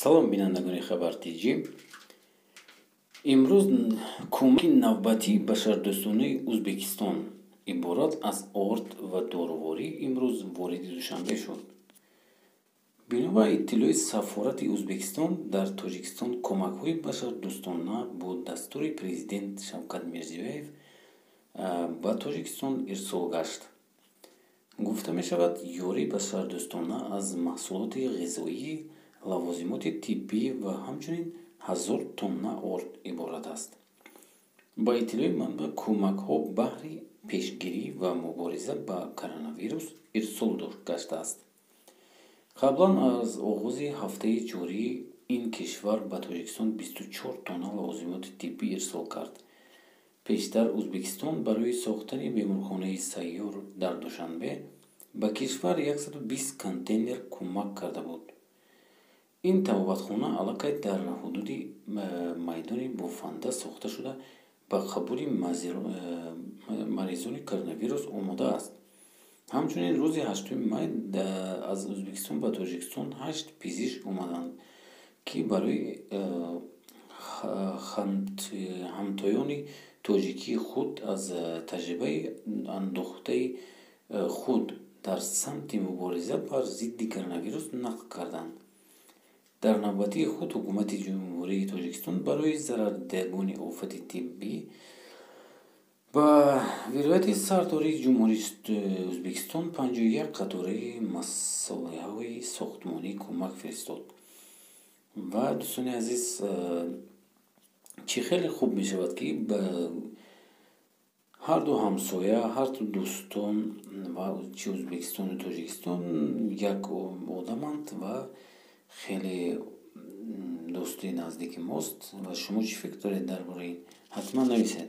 Салом, бинандагони Хабар Тҷ. Имрӯз кӯмаки навбатии башардӯстонаи Ӯзбекистон, иборат аз орд ва доруворӣ, имрӯз вориди Душанбе шуд. Бино ба иттилои сафорати Ӯзбекистон дар Тоҷикистон, кӯмакҳои башардӯстона бо дастури президент Шавкат Мирзиёев ба Тоҷикистон ирсол гашт. Гуфта мешавад, ёрии башардӯстона аз маҳсулоти ғизоӣ, лавозимоти тиббӣ ва ҳамчунин 1000 тонна орд иборат аст. Ба иттилои манбаъ, кӯмакҳо баҳри пешгирӣ ва мубориза ба коронавирус ирсол гаштааст. Қаблан аз оғози ҳафтаи ҷорӣ ин кишвар ба Тоҷикистон 24 тонна лавозимоти тиббӣ ирсол кард. Пештар Ӯзбекистон барои сохтани беморхонаи сайёр дар Душанбе ба кишвар 120 контейнер кӯмак карда буд. Ин табобатхона аллакай дар ҳудуди майдони бофанда сохта шуда, ба қабули маризони коронавирус омода аст. Ҳамчунин рӯзи 8 май аз Ӯзбекистон ба Тоҷикистон ҳашт пизишк омаданд, ки барои ҳамтоёни тоҷикии худ аз таҷрибаи андӯхтаи худ дар самти мубориза бар зидди коронавирус нақл карданд. Дар навбати худ ҳукумати Ҷумҳурии Тоҷикистон барои зарардидагони офати тиббӣ ба вилояти сардории Ҷумҳурии Ӯзбекистон 51 қатораи масолеҳҳои сохтмонӣ кӯмак фиристод. Ва, дӯстони азиз, чӣ хеле хуб мешавад, ки ҳарду ҳамсоя, ҳарду дӯстон ва чи Ӯзбекистону Тоҷикистон як одаманд ва хеле дӯстии наздики мост. Ва шумо чӣ фикр доред дар бораи ин? Ҳатман нависед.